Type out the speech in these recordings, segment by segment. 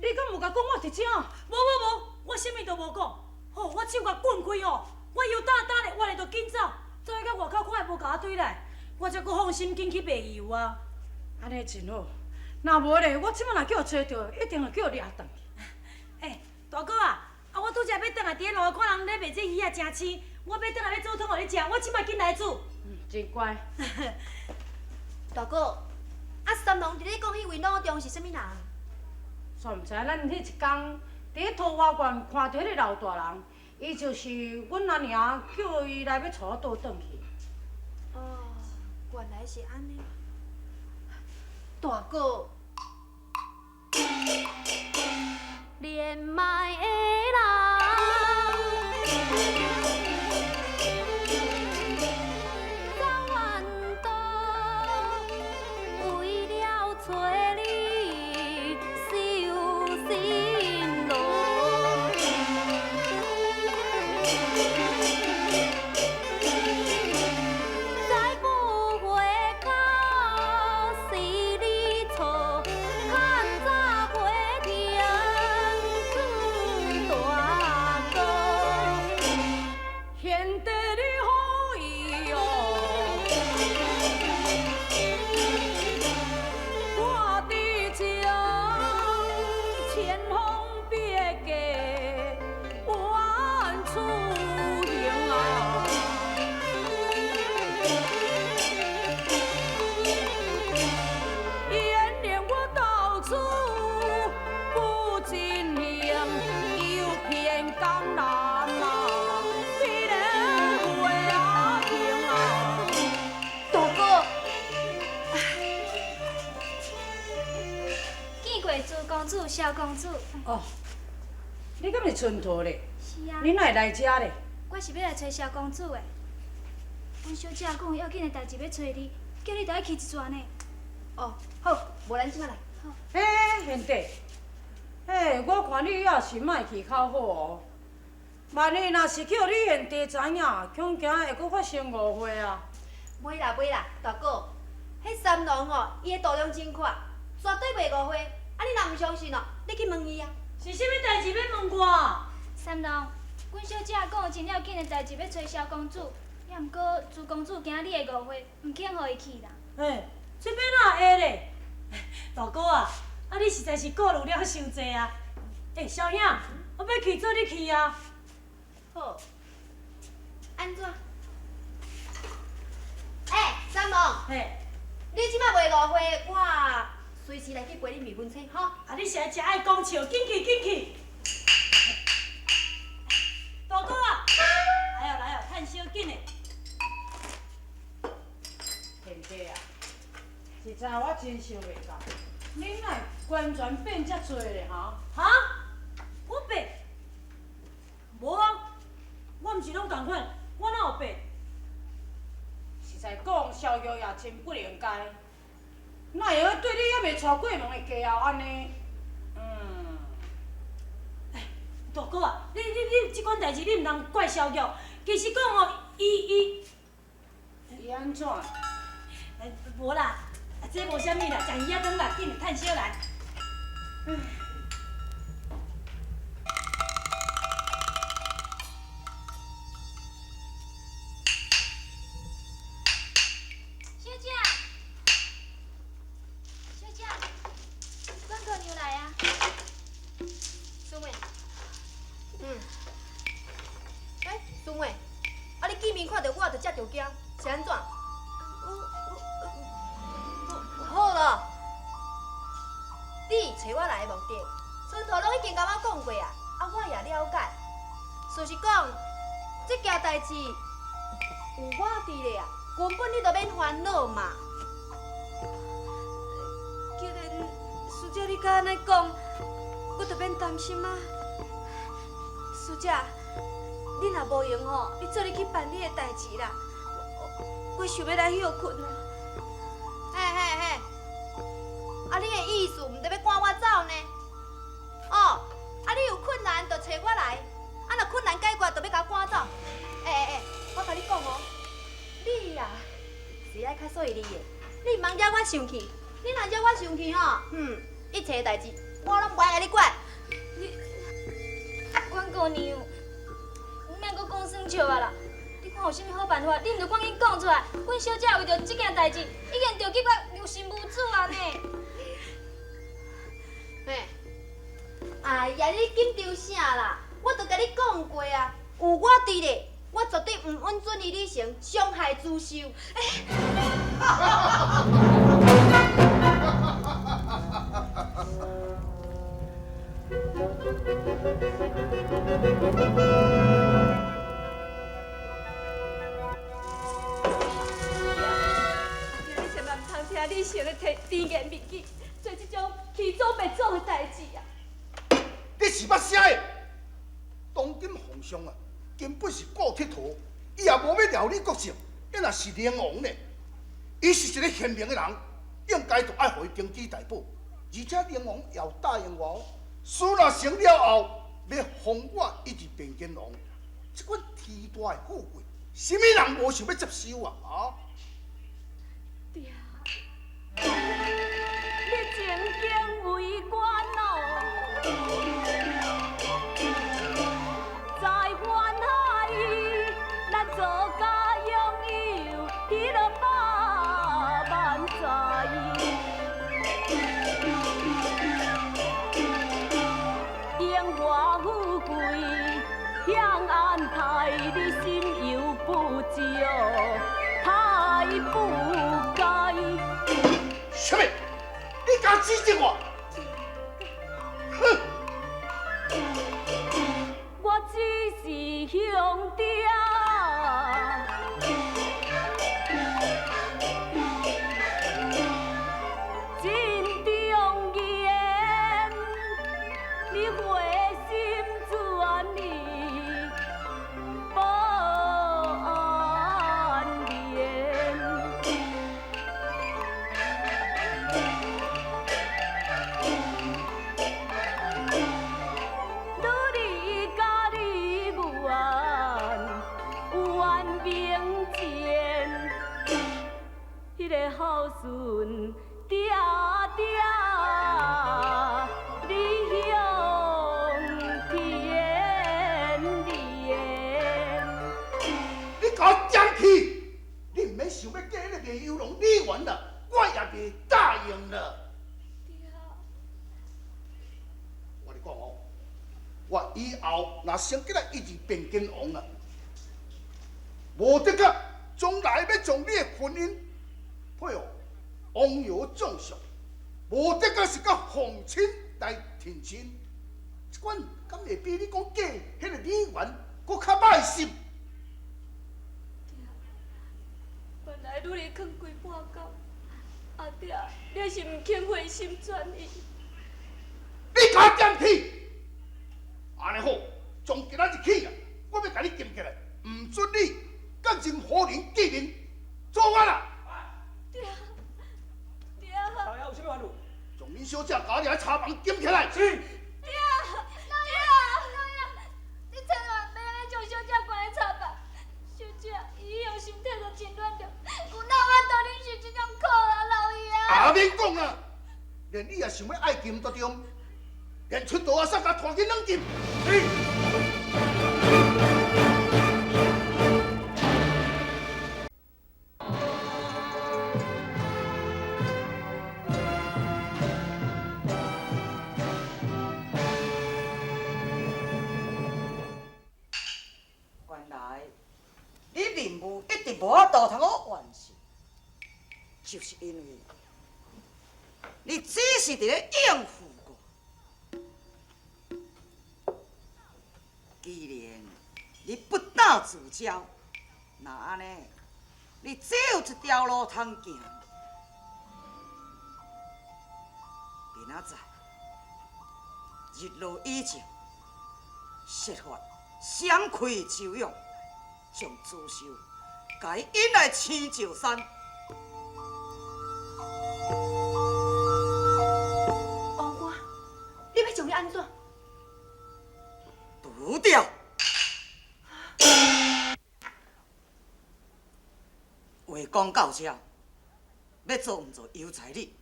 你敢有共講我佇遮？無無無，我啥物都無講。吼，我手共滾開吼，我油焦焦咧，我咧就緊走，走去到外口看伊無共我追來，我才閣放心緊去賣油啊。按呢真好，若無咧，我這擺若叫揣著，一定會叫掠轉去。欸，大哥啊，啊我拄才欲轉來佇咧路看人咧賣這魚仔誠鮮，我欲轉來欲煮湯予你食，我這擺緊來煮。嗯，真乖。大哥，啊三郎佇咧講彼位老中是啥物人？煞毋知，咱彼一工佇咧桃花源看著彼個老大人，伊就是阮阿娘叫伊來欲帶我倒轉去。哦，原來是按呢。大哥，連麥的人。走遠途，為了揣你受辛勞。再不回頭，是你錯，趁早回天大哥。賢弟你好意哦，我佇這千方百計遠處行啊。眼連我到處不盡興，又偏江南啊，彼個花亭啊。大哥，見過朱公子、蕭公子。哦，你敢是春桃咧？是啊。你哪會來遮咧？我是欲來揣蕭公子的。阮小姐講有要緊的代誌欲揣你，叫你著愛去一轉呢。哦，好，無咱這擺來。欸，賢弟，欸，我看你也是莫去較好哦。萬一若是叫你賢弟知影，恐驚會閣發生誤會啊。袂啦袂啦，大哥，彼三郎哦，伊的度量真闊，絕對袂誤會。啊，你若毋相信哦，你去問伊啊。是啥物代誌欲問我？三郎，阮小姐講有真要緊的代誌欲揣蕭公子，也毋過朱公子驚你會誤會，毋肯予伊去啦。嘿，這欲哪會咧？大哥啊，啊你實在是顧慮了傷濟啊！欸，小兄，我欲去做你去啊。好，按怎？欸，三郎，嘿，你這擺袂誤會，我隨時來去陪你未婚妻，吼。啊，你實在誠愛講笑，緊去緊去。大哥啊，來哦來哦，趁小緊的。賢弟啊，實在我真想袂到，你哪會完全變遮濟咧哈？哈？我變？無啊，我毋是攏仝款，我哪有變？實在講，蕭玉也真不應該，哪會用對你猶未娶過門的家後按呢？嗯。哎，大哥啊，你你你，這款代誌你毋通怪蕭玉。其實講哦，伊伊伊按怎？哎，無啦，這無啥物啦，食魚仔湯啦，緊趁燒來。小姐，小姐，阮姑娘來啊。蘇妹，嗯，欸，蘇妹，啊你見面看著我就遮著驚，是按怎？好咯，你揣我來的目的，春桃攏已經共我講過啊，啊我也了解。事實講，這件代誌有我佇咧啊，根本你就免煩惱嘛。既然師姐你敢按呢講，我就免擔心啊。師姐，你若無閒吼，你做你去辦你的代誌啦。我想欲來歇睏啊。嘿嘿嘿，啊你的意思毋著欲趕我走呢？哦，啊你有困難就揣我來，啊若困難解決就欲共我趕走。欸欸欸，我共你講哦，你啊是愛較細膩的，你毋通惹我生氣。你若惹我生氣吼，一切代誌我攏無愛共你管。你，阮姑娘，你莫閣講耍笑啊啦！你看有啥物好辦法，你毋著趕緊講出來。阮小姐為著這件代誌，已經著急到六神無主啊呢。嘿，哎呀，你緊張啥啦？我都共你講過啊，有我佇咧，我絕對毋允准伊李成傷害朱秀。阿爹，你千萬毋通聽李成的甜言蜜語，做這種欺祖滅祖的代誌啊！你是捌啥的？當今皇上啊，根本是顧鐵佗，伊也無欲料理國事，伊若是靈王呢？伊是一个賢明的人，應該就愛予伊登基大寶。而且靈王也有答應我，事若成了後，欲封我一日汴京王。這款天大的富貴，啥物人無想欲接受啊？啊！爹，你正經為官哦，在宦海，咱做家擁有彼落百萬載。榮華富貴享安泰，你心猶不足，太不該。啥物？你敢指責我？哼！我只是兄弟。真忠言，你回心轉意，報安眠。女兒甲你願有冤明前，彼个孝順爹爹，你向天連。你共我講去！你毋免想欲嫁彼个賣油郎李元啦，我也袂答應啦。我咧講哦，我以後若升級來一日汴京王啊，無的確將來欲將你的婚姻配予王爺將相，無的確是佮皇親來提親，這款敢會比你講嫁彼个李元閣較歹心？原來女兒囥規半工，阿爹，你是毋肯回心轉意？你共我點去！按呢好，從今仔日起啊，我欲共你禁起來，毋准你佮任何人見面。做完啦！爹，爹，老爺有啥物煩惱？將恁小姐共你喺茶房禁起來。是。爹，老爺，老爺，你千萬袂用將小姐關佇茶房。小姐，伊用身體都真軟弱，有哪有法度忍受這種苦啊，老爺。啊，免講啦，連你也想欲愛禁都對，連出道阿嫂共拖去軟禁。是。原來你任務一直無法度通好完成，就是因為你只是佇咧應付我。既然你不打自招，那按呢，你只有一條路通行。明仔載日落以前，設法閃開周勇，將朱秀共伊引來青石山。王官，你欲將伊按怎？除掉。話講到這，欲做毋做由在你。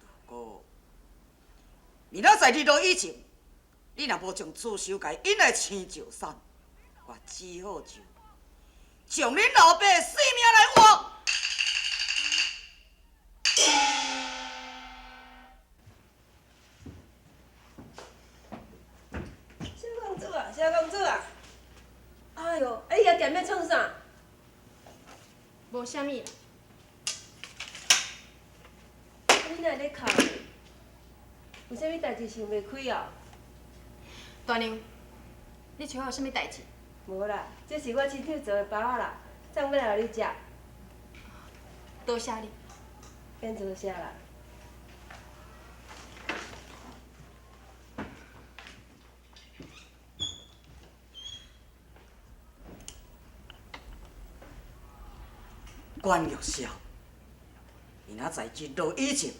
如果明仔载日落以前，你若无将朱秀共引来青石山，我只好就将恁老爸的性命来换。小公主啊，小公主啊！哎哟，啊你遐踮咧创啥？无啥物啦。你哪会咧哭？有啥物代志想袂开哦？大娘，你揣我有啥物代志？无啦，这是我亲手做的包仔啦，送欲来予你食。多谢你。免多谢啦。关玉箫，明仔载日落以前，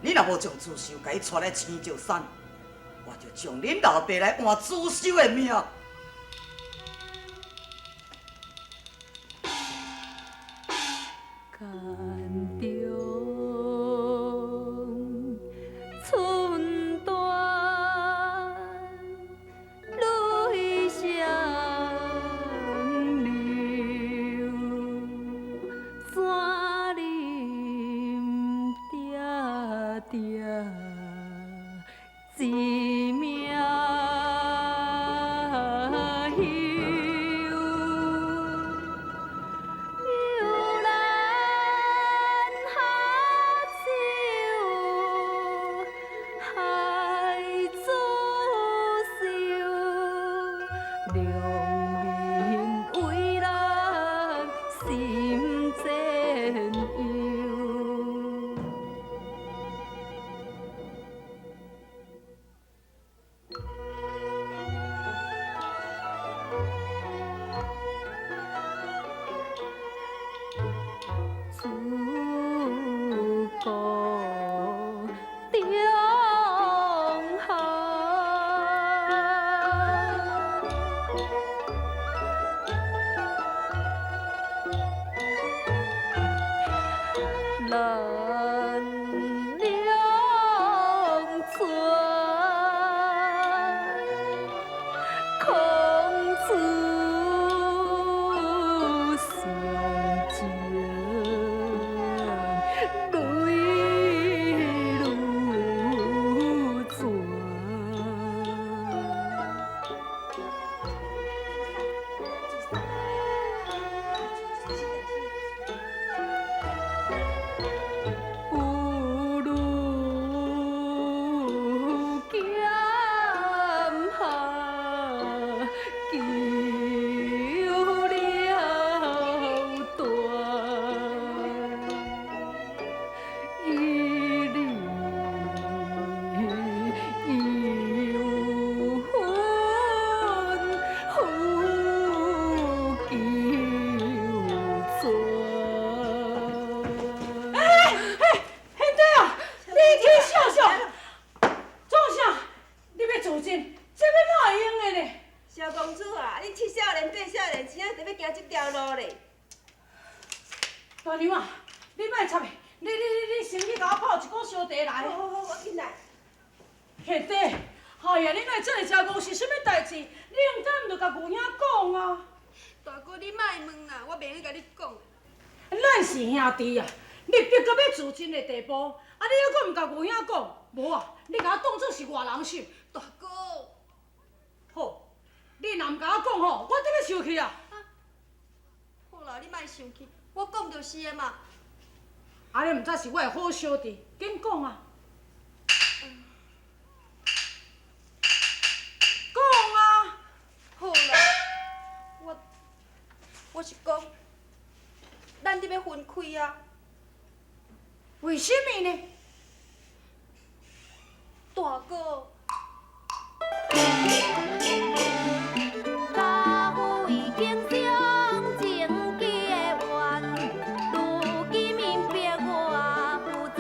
你若无将朱秀共伊带来青石山，我就将恁老爸来换朱秀的命。间中寸断泪相流，怎忍定定一命休？幽兰下手，害朱秀，良民为咱心煎忧。祖国中华，咱两船，空此相情，泪如泉。不如剑下求了断，一日忧魂复求转。哎哎，兄弟啊，你去笑笑，创啥？你欲自尽，这欲哪会用的呢？小公主啊，你七少年八少年，真正就欲行这条路咧。大娘啊，你莫插伊，你先去共我泡一锅烧茶来。好好好，我紧来。贤弟，哎呀，你哪会这么正戆？是啥物代志？你毋知毋著共牛兄讲啊？大哥，你莫问啦，我袂用共你讲。咱是兄弟啊，你逼到欲自尽的地步，啊，你犹阁毋共牛兄讲？无啊，你共我当作是外人心。大哥，好，你若毋共我讲吼，我得欲生气啊！好啦，你莫生气，我讲就是的嘛。啊，你毋知是我的好小弟，紧讲啊！讲啊！好啦，我是讲，咱得欲分开啊。为什么呢？大哥。家父已经伤情结怨，如今命逼我负债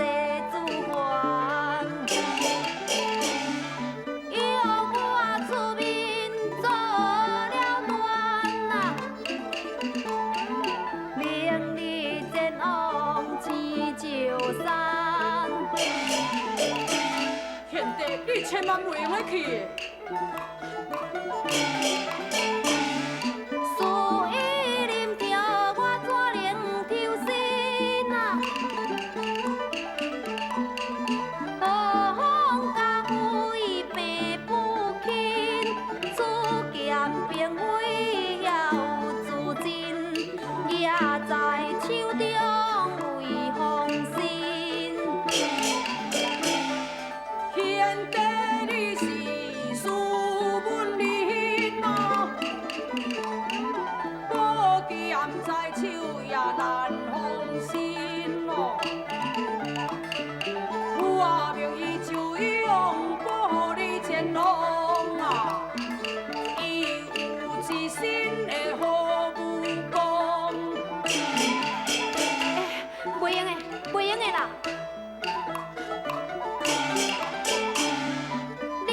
自还。由我出面做了断啊，明日前往青石山。千萬袂用得去的。事伊啉著我怎能抽身啊？何妨家父伊病不轻，此剑并非犹自真，举在手中为防身。贤弟你是斯文人啊，宝剑在手也难防身哦。我命伊就用保你前路啊，伊有一身的好武功。袂用的，袂用的啦！了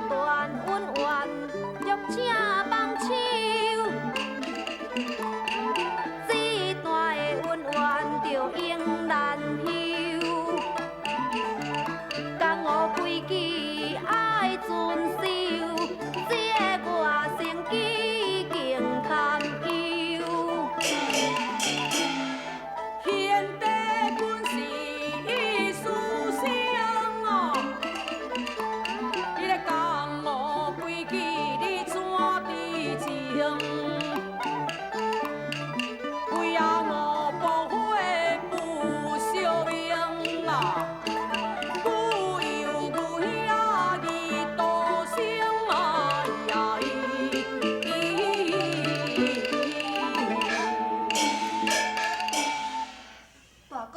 斷恩怨，玉請放手。這段的恩怨就永難休。江湖規矩愛遵守，這我生機更堪憂。賢弟本是伊思想啊，你咧江湖規矩你怎知情？为啊五步火不惜命啊，不由牛兄义多生啊呀咿。大哥，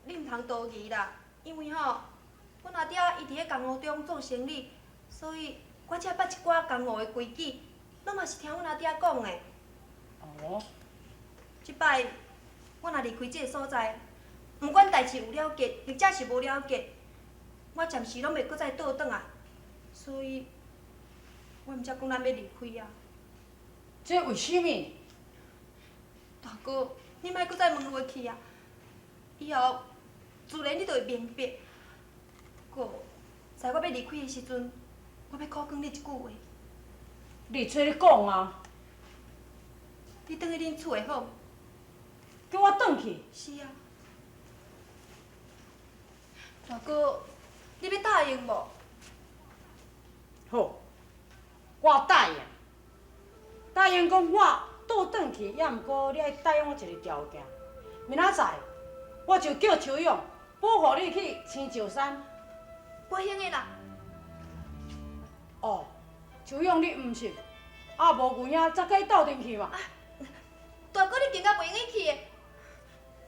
你毋通多疑啦，因為吼，阮阿爹伊佇咧江湖中做生意，所以我才捌一寡江湖的規矩，攏嘛是聽阮阿爹講的。哦，這擺我若離開這个所在，毋管代誌有了結，或者是無了結，我暫時攏袂閣再倒轉來，所以，我毋才講咱欲離開啊。這為啥物？大哥，你莫閣再問落去啊！以後自然你就會明白。閣在我欲離開的時陣，我欲苦勸你一句話。你做咧講啊，你轉去恁厝的好。叫我轉去？是啊。大哥，你欲答應無？好，我答應。答應講我倒轉去，也毋過你愛答應我一个條件。明仔載我就叫秋勇保護你去青石山。袂用的啦。哦，秋勇你毋信，啊無牛兄才佮伊鬥陣去嘛。大哥，你更加袂用得去的。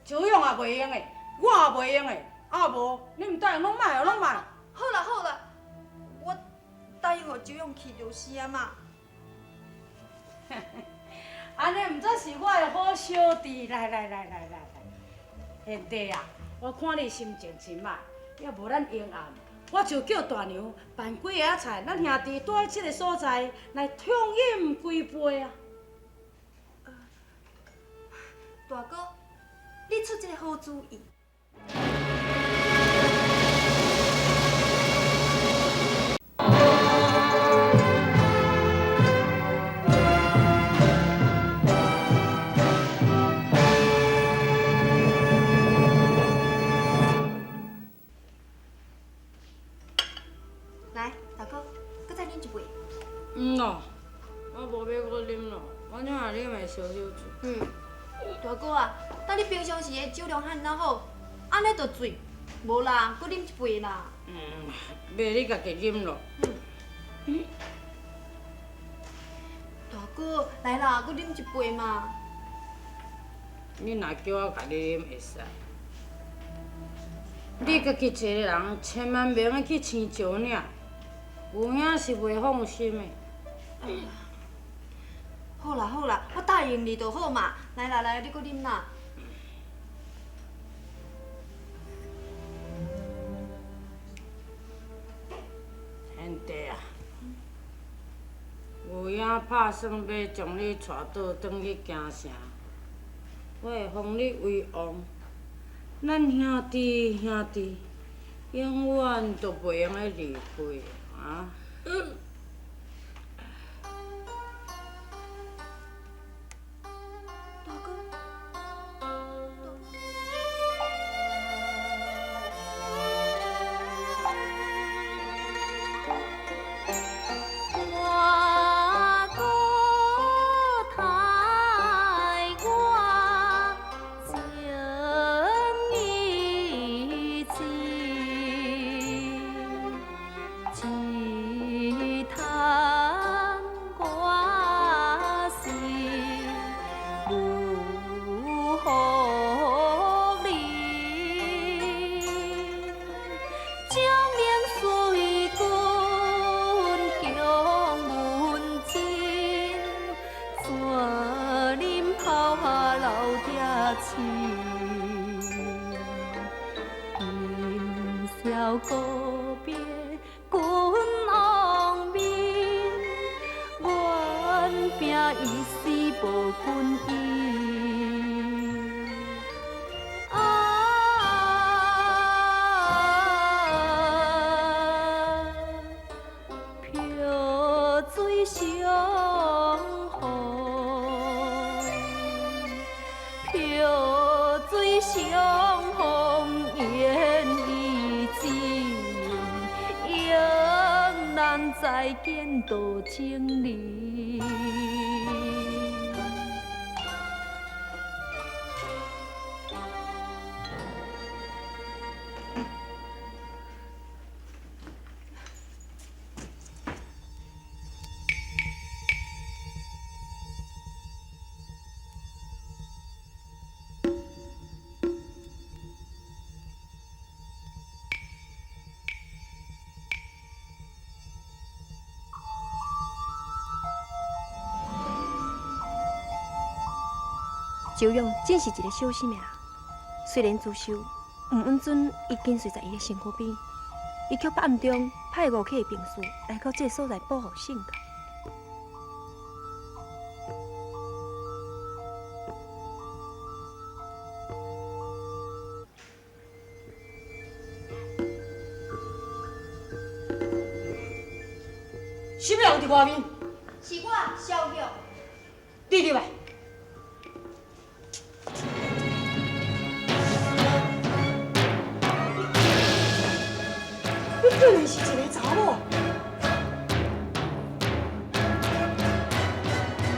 秋勇也袂用的，我也袂用的，啊無你毋答應攏莫，攏莫。好啦好啦，我答應予秋勇去就是啊嘛。按呢毋才是我的好小弟，來來來來來來，賢弟啊，我看你心情真歹，猶無咱閒暗，我就叫大娘辦幾个仔菜，咱兄弟蹛佇這个所在來暢飲幾杯啊。大哥，你出這个好主意。來，大哥，閣再啉一杯。毋咯，我無欲閣啉咯，我這下啉會燒燒醉。嗯，大哥啊，當你平常時的酒量遐爾好，按呢就醉，無啦，閣啉一杯啦。嗯，袂你家己啉咯。嗯。大哥，來啦，閣啉一杯嘛。你若叫我共你啉會使。你家己一个人，千萬袂用去青石嶺，牛兄是袂放心的。好啦好啦，我答應你就好嘛。來啦來，你閣啉啦。賢弟啊，牛兄拍算欲將你帶倒轉去京城，我會封你為王。咱兄弟兄弟，永遠都袂用得離開啊！大哥，我孤待我情意深，一叹我是有福人，将命随君强文真，怎忍抛下老爹亲？今宵告别君王面，愿拼一世无君依。啊，萍水相逢，萍水相逢缘已尽，永难再见多情人。周勇真是一个小心的人，雖然朱秀毋允准伊緊隨在伊的身軀邊，伊卻暗中派五起的兵士來到這个所在保護聖教。什麼人佇外面？是我，小玉。你入來。你竟然是一个